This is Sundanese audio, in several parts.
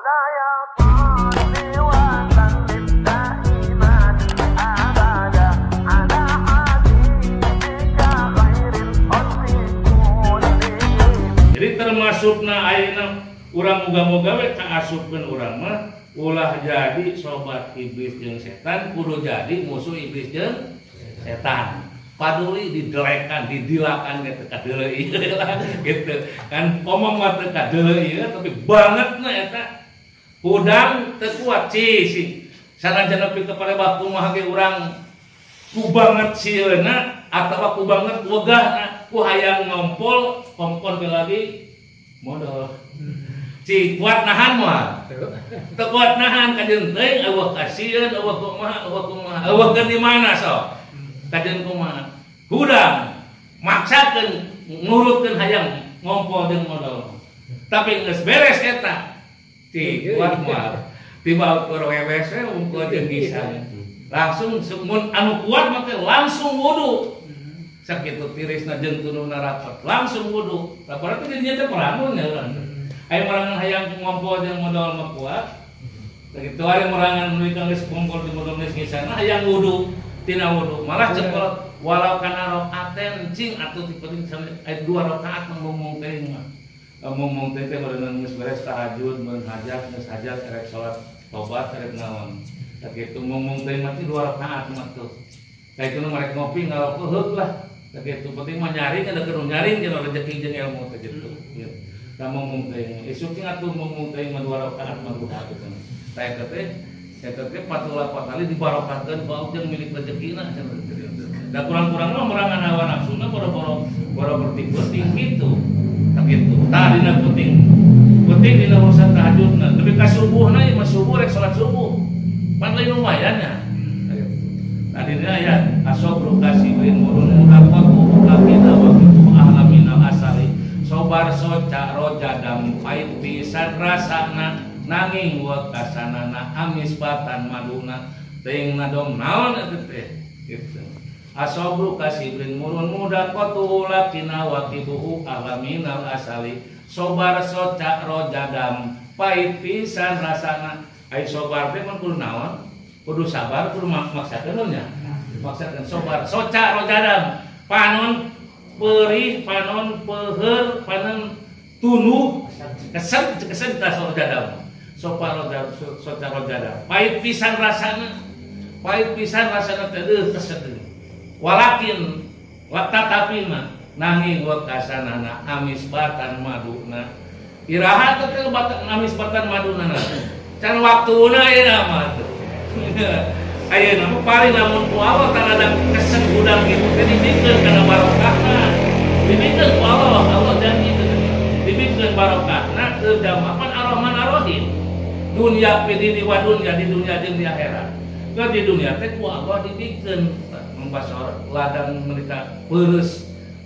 Jadi termasukna ayeuna urang moga-moga we kaasupkeun urang mah ulah jadi sobat iblis jeung setan, kudu jadi musuh iblis jeung setan. Paduli didelekan, didilakan gitu kadeuleu ieu lah gitu. Kan ngomong mah teu kadeuleu ieu tapi bangetna eta hudang teu kuat cih. Sanajan nepi ka parebah kumaha ge urang ku banget sieuna atawa ku banget wegahna ku hayang ngompol kompon ke lagi modal. Ci kuat nahan mah. Teu kuat nahan kajeun teuing eueuh kasieun eueuh kumaha eueuh kumaha eueuh keur di mana sok. Kajeun kumaha. Hudang maksakeun ngurutkeun hayang ngompol jeung modal. Tapi geus beres eta. Ci kuat mah. Tiba keur wewes we unggul jeung gisang. Langsung mun anu kuat mah teh langsung wudu. Sakitu tirisna jeung tununa rapat langsung wudu. Laporan teh jadinya teh peramun ya urang. Aya morangan hayang ngompol jeung modal mah kuat. Sakitu ari morangan nu geus ngompol jeung modal geus ngisana hayang wudu tina wudu. Malah cepet walau kana rokaaten cing atuh ti penting aya 2 rakaat ngomong teh mah. Ngomong teh teh meureun geus beres tahajud, meureun hajat, geus hajat erek salat tobat erek naon. Sakitu ngomong teh mah 2 rakaat mah tuh. Kayak itu mereka ngopi ngarokok heuk lah. Sakitu penting mah nyaring ada keur nyaring jeung rezeki jeung ilmu teh kitu. Da ngomong teh isuk cing atuh ngomong teh mah 2 rakaat mah duha kitu. Tah eta teh patula patali dibarokahkeun ku Allah jeung milik rezekina cenah. Da kurang-kurang mah merangan hawa nafsuna boro-boro boro bertik-bertik kitu. Tah kitu. Tah dina penting. Penting dina urusan tahajudna. Tapi ka subuhna ieu mah subuh rek salat subuh. Pan lain lumayan nya. Tadi dia ya asobru kasibrin murun mudaqatu kakina wa kitu ahla minal asali sobar soca rojadam pait pisan rasana nanging wa kasanana amis batan maduna teuing nadom naon eta teh gitu. Asobru kasibrin murun mudaqatu lakina wa kitu ahla minal asali sobar soca rojadam pait pisan rasana ai sobar teh mun kudu naon kudu sabar, kudu maksakeun nya. Maksakeun sobar, soca rojadam, panon perih, panon peuheur, panon tunuh, keset keset tah rojadam. Sopa rojadam, soca rojadam. Pahit pisan rasana teh deuh keset. Walakin tatapi mah nanging wekasanana amis batan maduna. Iraha teh batan amis batan maduna. Can waktuna ayeuna mah teh. Ayeuna mah paling lamun ku Allah tarada keset hudang kitu teh dibikeun kana barokahna. Dibikeun ku Allah, Allah janji teh. Dibikeun barokahna keur jamaah Ar-Rahman Ar-Rahim. Dunya pidini wa dunya di dunya jeung di akhirat. Keur di dunya teh ku Allah dibikeun membasor ladang mereka peureuh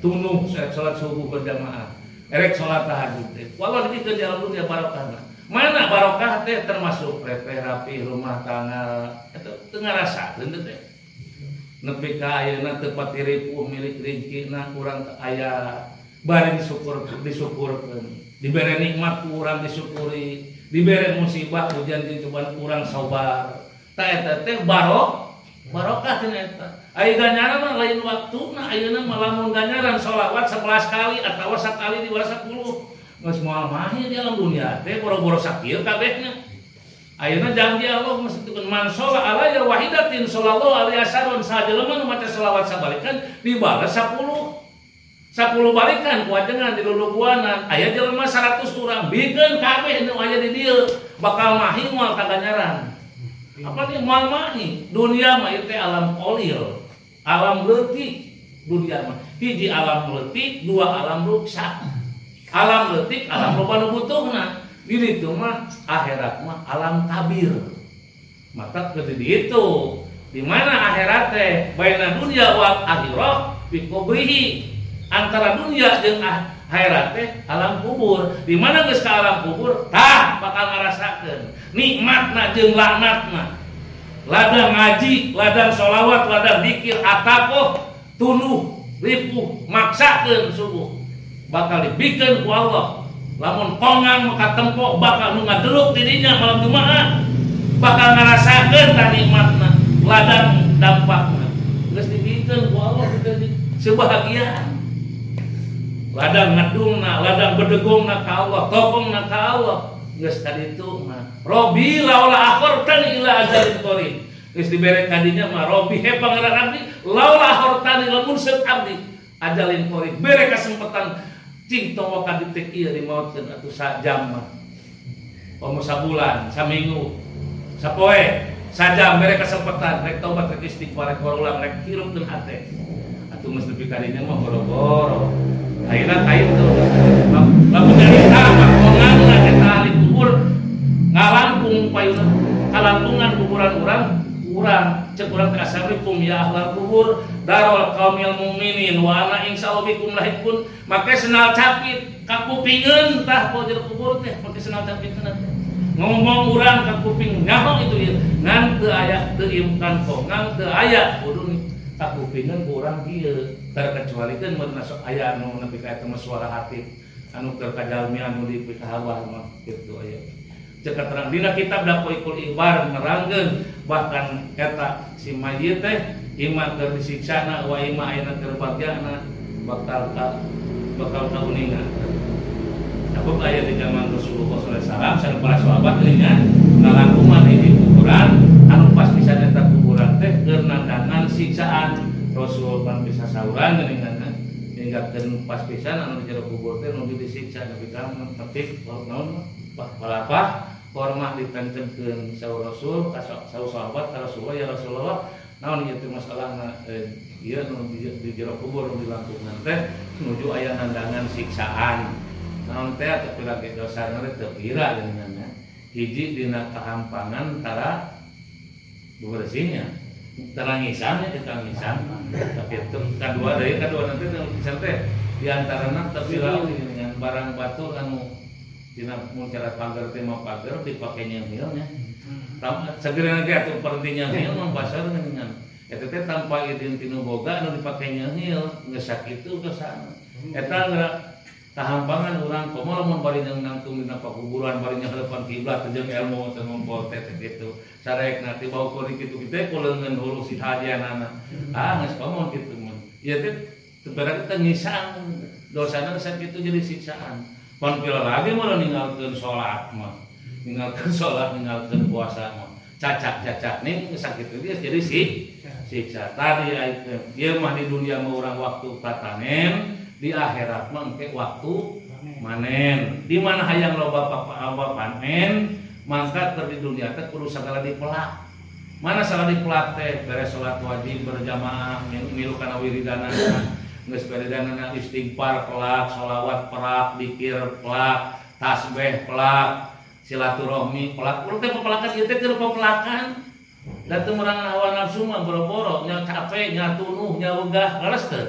tunuh salat subuh berjamaah. Erek salat tahajud teh. Ku Allah dibikeun di alam dunya barokahna. Mana barokah teh termasuk repeh rapi rumah tangga eta teu ngarasakeun teh. Nepi ka ayeuna teu pati ripuh milik rezekina urang aya bari disyukur disyukurkeun. Dibere nikmat ku urang disyukuri, dibere musibah ujian jeung cobaan urang sabar. Tah eta teh barokah teh eta. Aya ganjaran mah lain waktuna ayeuna mah lamun ganjaran sholawat 11 kali atawa sakali di 10. Geus moal mahi di alam dunia teh boro-boro sakieu kabehna. Ayeuna janji Allah mesti man sholla alaihi wahidatin sallallahu alaihi wasallam sajelema nu maca selawat sabalikan dibalas 10. 10 balikan ku ajengan di luluguanan aya jelema 100 urang bikeun kabeh nu aya di dieu bakal mahi moal kaganjaran. Apa nih moal mahi? Dunia mah ieu teh alam qalil, alam leutik dunia mah. Hiji alam leutik, dua alam ruksak. Alam leutik, alam loba nu butuhna. Di ditu mah akhirat mah alam kabir. Maka keur di ditu, di mana akhirat teh baina dunya wal akhirah fi qabrihi. Antara dunia jeung akhirat teh alam kubur. Di mana geus ka alam kubur tah bakal ngarasakeun nikmatna jeung laknatna. Ladang ngaji, ladang sholawat, ladang zikir, atakoh, tunuh, ripuh, maksakeun subuh. Bakal dibikeun ku Allah. Lamun kongang maka tempo bakal nu ngadeluk di dinya malam Jumaah bakal ngarasakeun ta nikmatna, ladang dampakna. Geus dibikeun ku Allah teh sebahagiaan. Ladang ngedungna, ladang bedegongna ka Allah, tokongna ka Allah. Geus kaditu mah. Robi laula akhirtan ila ajalin qarib. Geus dibere kadinya mah robi he pangeran abdi laula akhirtan lamun seut abdi ajalin qarib. Bere kesempatan cing tong ka detik ieu dimaotkeun atuh sajam mah. Komo sabulan, saminggu, sapoe, sajam bere kesempatan rek tobat rek istighfar rek ulang rek hirupkeun hate. Atuh geus nepi kadinya mah boro-boro. Ayeuna ka itu. Lamun nyarita mah kongangna eta ahli kubur ngalangkung payuna kalangkungan kuburan urang urang cek urang teh asalikum ya ahlal kubur darul qaumil mukminin wa ana insyaallah bikum lahikun make senal capit kakupingeun tah pojok kubur teh make senal capit teh ngomong urang kakuping nyaho itu ieu ngan teu aya teu imkan kongang teu aya kudu kakupingeun ku urang kieu terkecualikeun mun masuk aya anu nepi ka eta mah suara hati anu keur kajalmi anu dipikahawah mah kitu aya cek terang dina kitab Daqaiqul Ibar nerangkeun bahkan eta si mayit teh ima keur disiksana wa ima ayeuna keur bagyana bakal ka bakal kauninga. Sabab aya di zaman Rasulullah sallallahu alaihi wasallam sareng para sahabat nya ngalangkungan di kuburan anu pas pisan eta kuburan teh keur nandangan siksaan Rasul pan bisa sauran geuningan ninggalkeun pas pisan anu di jero kubur teh nu disiksa nepi ka metik naon palapah kormah ditentenkeun saur Rasul ka saur sahabat ka Rasulullah ya Rasulullah naon ieu teh masalahna ieu nu di jero kubur nu dilangkungan teh nuju aya nandangan siksaan naon teh atuh pira ge dosana teh teu pira geuningan hiji dina kahampangan tara bebersihnya terangisan ya terangisan tapi itu kedua dari kedua nanti terangisan teh diantarana teu pira dengan barang batu anu dina mun cara pagar teh mah pagar dipake nyeunghilnya segera ge atuh perti nyeunghil mah pasar dengan eta teh tanpa izin tinu boga anu dipake nyeunghil geus sakitu dosana eta geura kahampangan urang komo lamun bari nangtung dina pakuburan bari hadapan kiblat jeung ilmu teu ngumpul teh kitu sareek nanti bau kuring kitu kitu ku leungeun hulu si hajianana ah geus komo kitu mah ieu teh berarti teh ngisang dosana sakitu jadi siksaan pan pira lagi mah ninggalkeun salat mah ninggalkeun salat ninggalkeun puasa mah cacak-cacak ning sakitu dia jadi siksa tadi ieu mah di dunia mah urang waktu tatanen di akhirat mah engke waktu manen di mana hayang loba panen maka keur di dunia teh kudu sagala dipelak mana sagala dipelak teh beres salat wajib berjamaah milu kana wiridanana geus beredanana istighfar pelak sholawat pelak dikir pelak tasbih pelak silaturahmi pelak urang teh pepelakan ieu teh keur pepelakan da teu merangan hawa nafsu mah boro-boro nya capek nya tunuh nya wegah leres teu.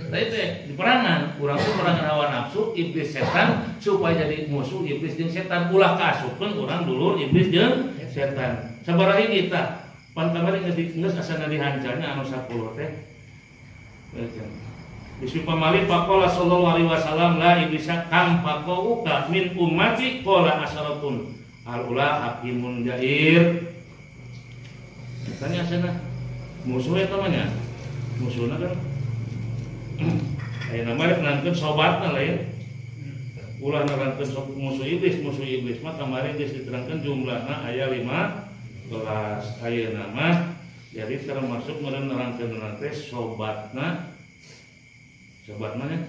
Tadi teh di perangan, urang tuh perangan hawa nafsu iblis setan supaya jadi musuh iblis jeung setan ulah kaasupkeun urang dulur iblis jeung setan. Sabaraha hiji tah? Pan kamari geus asana dihancarnya anu 10 teh. Bismi pamali faqala sallallahu alaihi wasallam la iblisa kam faqauka min ummati qala asyaratun al ula hakimun jair. Tanya asana musuh eta mah nya. Musuhna kan ayeuna mah rek nangkeun sobatna lain. Ulah nerangkeun musuh iblis mah kamari geus diterangkeun jumlahna aya 15. Ayeuna mah jadi termasuk meureun nerangkeun teh sobatna nya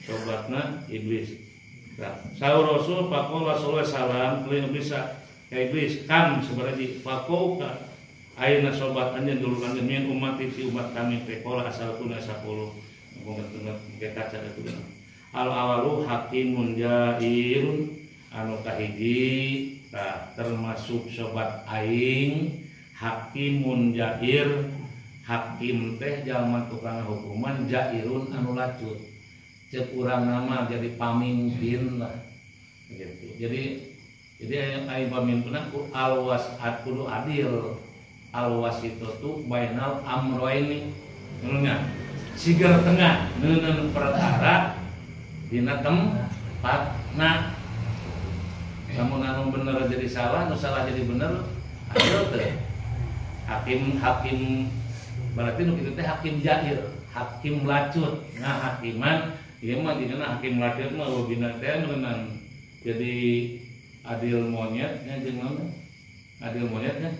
sobatna iblis. Nah, saur Rasul faqala sallallahu alaihi wasallam lain iblis ka iblis kam sabaraha faqauka ayeuna sobat anjeun dulur anjeun min umat si umat kami teh qala asaluna 10 ngomong ke kaca itu al awalu hakimun jairun anu kahiji tah termasuk sobat aing hakimun jair hakim teh jalma tukang hukuman jairun anu lacut cek urang nama jadi pamimpin lah gitu jadi aing pamimpinna ku alwas kudu adil alwasitatu bainal amroini nya siger tengah neuneun perkara dina tempat Nah, lamun anu bener jadi salah, nu salah jadi bener, adil teh. Hakim berarti nu kitu teh hakim jair, hakim lacut. Nah, hakiman ieu mah dina hakim lacut mah bina teh meunang jadi adil monyet nya jeung naon? Adil monyet nya.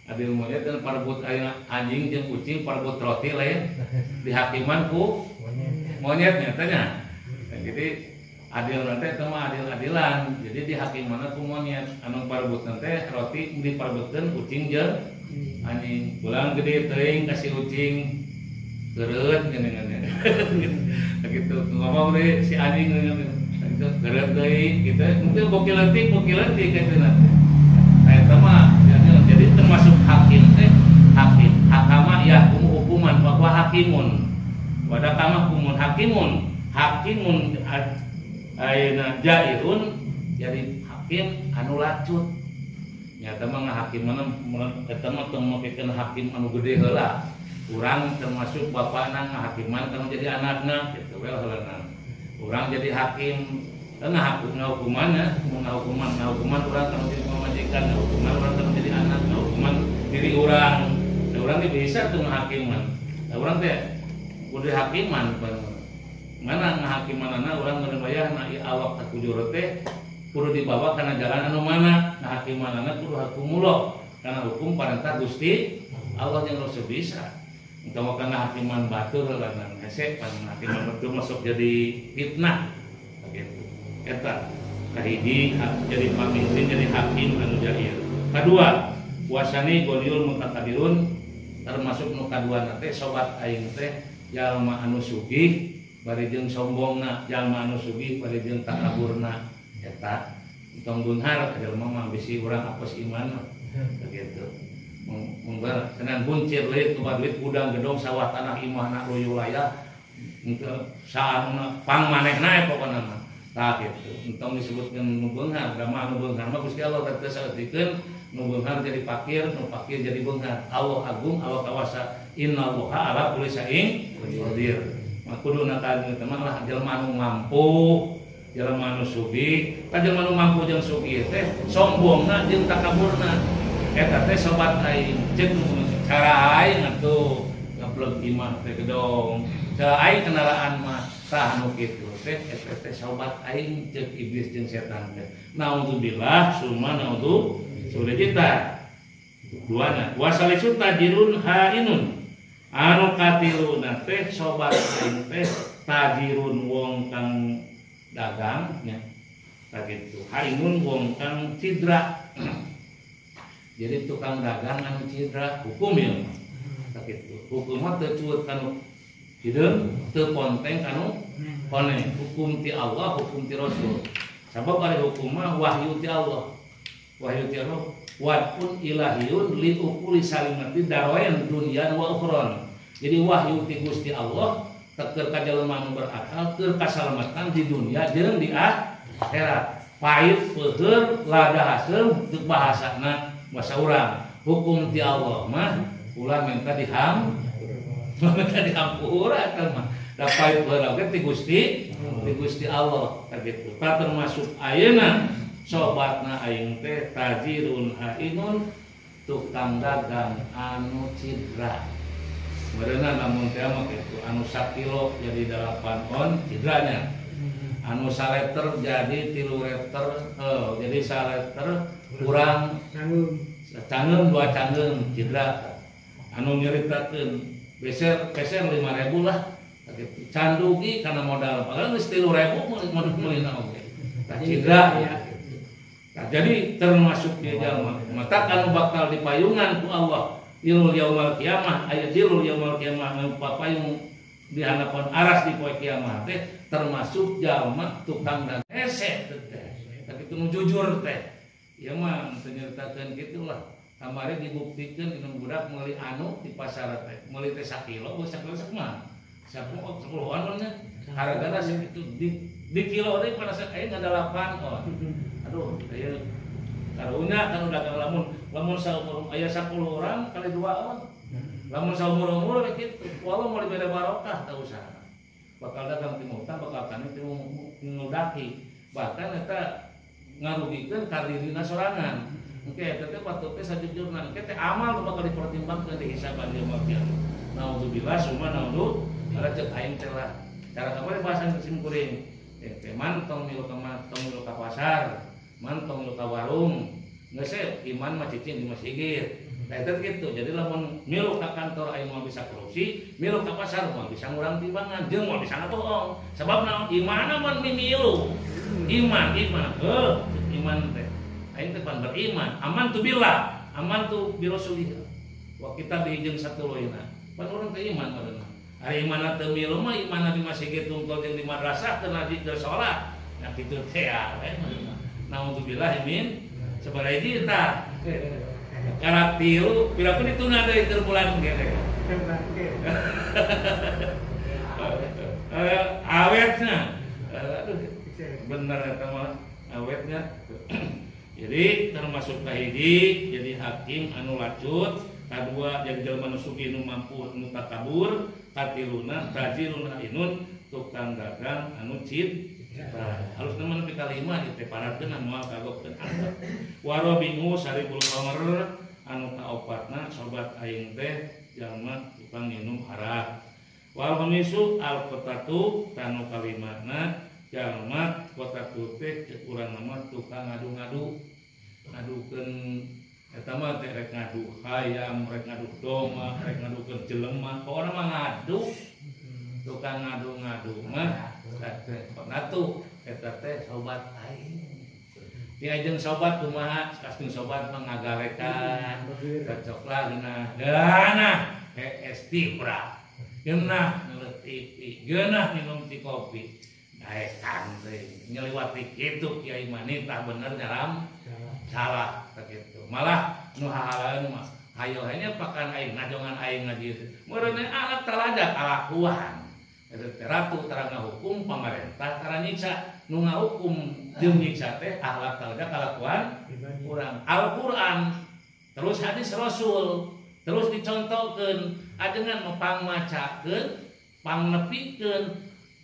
Adil monyet dan parebut aya anjing jeung kucing parebut roti lain dihakiman ku monyet nya teh nya. Jadi adil nanti itu mah adil-adilan. Jadi dihakimana ku monyet anu parebut nanti roti diparebutkeun kucing jeung anjing. Pulang gede teuing kasih kucing keureut geuningan. Gitu ngomong deui si anjing geuningan. Gitu keureut deui gitu. Mungkin bokil leutik kitu na. Nah eta mah jadi termasuk hakim teh hakim hakama yahkumu hukuman wa huwa hakimun. Wa dakama hukumun hakimun. Hakimun ayeuna jairun jadi hakim anu lacut. Nyata mah ngahakimana eta mah teu makekeun hakim anu gede heula. Urang termasuk bapana ngahakiman kana jadi anakna kitu we heulana. Urang jadi hakim ngahukumannya, ngahukuman urang kana jadi pamajikan, ngahukuman urang kana jadi anak, ngahukuman diri urang. Da urang teh bisa tuh ngahakiman. Da urang teh kudu hakiman mana ngahakimanana urang meureun wayahna ieu awak takujur teh kudu dibawa kana jalan anu mana ngahakimanana kudu hukumullah kana hukum parentah Gusti Allah jeung Rasul bisa. Entah kana hakiman batur lan hese pan hakiman batur masuk jadi fitnah gitu. Eta kahiji jadi pamimpin jadi hakim anu jair. Kadua puasani goniul mutakabirun termasuk nu kaduana teh sobat aing teh jalma anu sugih bari jeung sombongna, jalma anu sugih bari jeung takaburna eta tong beunghar jalma mah bisi urang apes iman begitu. Mun cenah buncir leuit loba duit gudang gedong sawah tanah imahna luyuh layah henteu saanuna pang manehna pokona mah. Tah kitu. Entong disebutkeun nu beunghar, da mah anu beunghar mah Gusti Allah teh saeutikeun nu beunghar jadi fakir, nu fakir jadi beunghar. Allah agung, Allah kawasa. Innallaha ala kulli syai'in qadir. Mah kuduna ka teh mah lah jelema anu mampu, jelema anu sugih, ka jelema anu mampu jeung sugih teh sombongna jeung takaburna. Eta teh sobat aing ceuk cara aing atuh ngapleug imah teh gedong. Cara aing kendaraan mah tah anu kitu teh eta teh sobat aing ceuk iblis jeung setan teh. Naudzubillah summa naudzu sulita. Duana wasalisu tajirun hainun. Anu katiluna teh sobat aing teh tajirun wong kang dagang nya. Tah kitu. Hainun wong kang cidra. Jadi tukang dagang anu cidra hukum ya. Tah kitu. Hukum mah teu cuut kanu hideung, teu ponteng kanu koneng. Hukum ti Allah, hukum ti Rasul. Sabab ari hukum mah wahyu ti Allah. Wahyu ti Allah wadun ilahiyun li ukuli salimati daroen dunyan wa ukhron. Jadi wahyu ti Gusti Allah keur ka jelema anu berakal keur kasalamatan di dunia jeung di akhirat. Pahit peuheur lada haseum teu bahasana bahasa urang. Hukum ti Allah mah ulah minta diham minta dihampura eta mah. Da pahit peuheur oge ti Gusti Allah kitu. Tah termasuk ayeuna sobatna aing teh tajirun hainun tukang dagang anu cidra. Meureunna lamun teh mah kitu anu sakilo jadi 8 on cidranya. Anu saleter jadi 3 liter, jadi saleter kurang canggeum 2 canggeum cidra. Anu nyeritakeun beser 5.000 lah kitu. Candugi kana modal padahal geus 3.000 meulina oge. Tah cidra ya. Nah, jadi termasuk dia jalma mata kanu bakal dipayungan ku Allah dilul yaumul kiamah aya dilul yaumul kiamah nu papayung di hanapan aras di poe kiamah teh termasuk jalma tukang dagang hese teh tapi nu jujur teh ieu mah teu nyeritakeun kitulah kamari dibuktikeun dina budak meuli anu di pasar teh meuli teh sakilo geus sakilo sakumaha 10 on nya hargana sakitu di kilo teh pada saat aya 8 on. Aduh, aya karunya kan dagang lamun saumur aya 10 orang kali 2 on. Lamun saumur-umur kitu, walau mau dibere barokah teu usaha. Bakal dagang ti utang, bakal tani ti ngudaki. Bahkan eta ngarugikeun ka dirina sorangan. Engke eta teh patut teh sajujurna engke teh amal nu bakal dipertimbangkeun di hisaban yaumul kiamah. Naudzubillah summa naudzu ala ceuk aing teh lah. Cara kamari bahasan sim kuring. Teh mantong milu ka mantong milu ka pasar, mantong milu ka warung. Geus iman mah cicing di masjid. Nah, itu gitu. Jadi lamun milu ka kantor aing moal bisa korupsi, milu ka pasar moal bisa ngurang timbangan, jeung moal bisa ngabohong. Sebab naon? Iman mah mimilu. Iman, iman. Heuh, iman teh. Aing teh pan beriman, aman tu billah, aman tu bi rasulillah. Wa kita dijeung satuluyna. Pan urang teh iman badeuna. Ari imanna teu milu mah imanna di masjid tungkol jeung di madrasah teu ngaji teu salat. Nah kitu teh ya, naudzubillah min sabaraha hiji tah. Karak tilu, piraku ditunda deui keur bulan kene. Awetna. Aduh, bener eta mah awetnya. Jadi termasuk kahiji jadi hakim anu lacut, kadua jadi jelema nu sugih nu mampu nu takabur, katiluna tajiruna inun tukang dagang anu cid. Halus nama nepi ka lima ieu teh paratkeun moal kagokkeun. Warabinu saribul khamr anu kaopatna sobat aing teh jalma tukang minum arak. Wal khamisu al qatatu kanu kalimana jalma qatatu teh ceuk urang mah tukang ngadu-ngadu. Ngadukeun eta mah teh rek ngadu hayam, rek ngadu domba, rek ngadukeun jelema, pokona mah ngadu. Tukang ngadu-ngadu mah natu eta teh sobat aing. Diajeng sobat kumaha? Kasih sobat mah ngagalekan, cocok lah geunah. Geunah PS Tibra. Geunah ngeuleuh TV, geunah minum ti kopi. Daekan teh nyeliwati kitu kiai manita bener nyaram salah sakitu. Malah nu hahalaeun mah hayo hanya pakan aing najongan aing ngaji. Meureun alat taladak alakuan. Eta teh ratu tara ngahukum pamarentah tara nyiksa nu ngahukum jeung nyiksa teh akhlak taladak kalakuan urang. Al-Qur'an terus hadis Rasul terus dicontohkeun ajengan mapangmacakeun pangnepikeun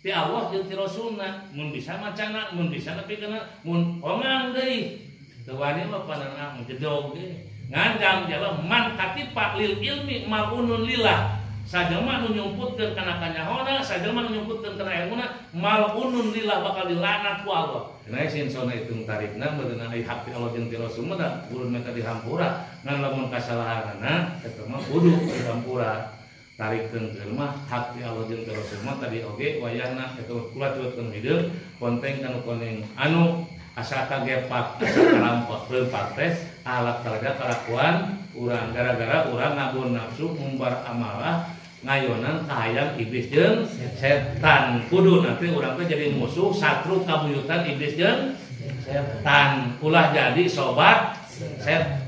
ti Allah jeung ti Rasulna mun bisa macana mun bisa nepikeunna mun ongang deui teu wani mah panana jedog deui nganjang jaba man katipa lil ilmi malunun lillah sajelma nu nyumputkeun kana kanyahona sajelma nu nyumputkeun kana ilmuna malunun lillah bakal dilaknat ku Allah. Nah sin sona hitung tarikna meureunna ai hak ti Allah jeung ti Rasul mah da kudu meta dihampura ngan lamun kasalahanana eta mah kudu dihampura. Tarikeun keur mah hak ti Allah jeung ti Rasul mah tadi oge wayahna eta kula cuetkeun hideung konteng kanu koneng anu asa kagepak asa kalampak leupak teh alak talaga kalakuan urang gara-gara urang ngabon nafsu ngumbar amalah ngayonan kahayang iblis jeung setan. Kudu nanti urang teh jadi musuh satru kabuyutan iblis jeung setan, ulah jadi sobat setan.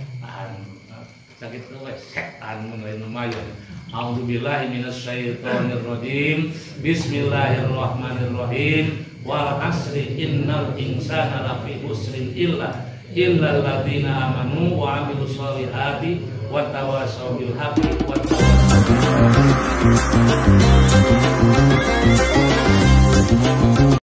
Sakitu we setan mun lain lumayan. A'udzubillahi minasyaitonirrajim. Bismillahirrahmanirrahim. Wal asri innal insana lafi khusrin illa illal ladzina amanu wa amilus solihati wa tawassaw bil haqqi wa tawassaw.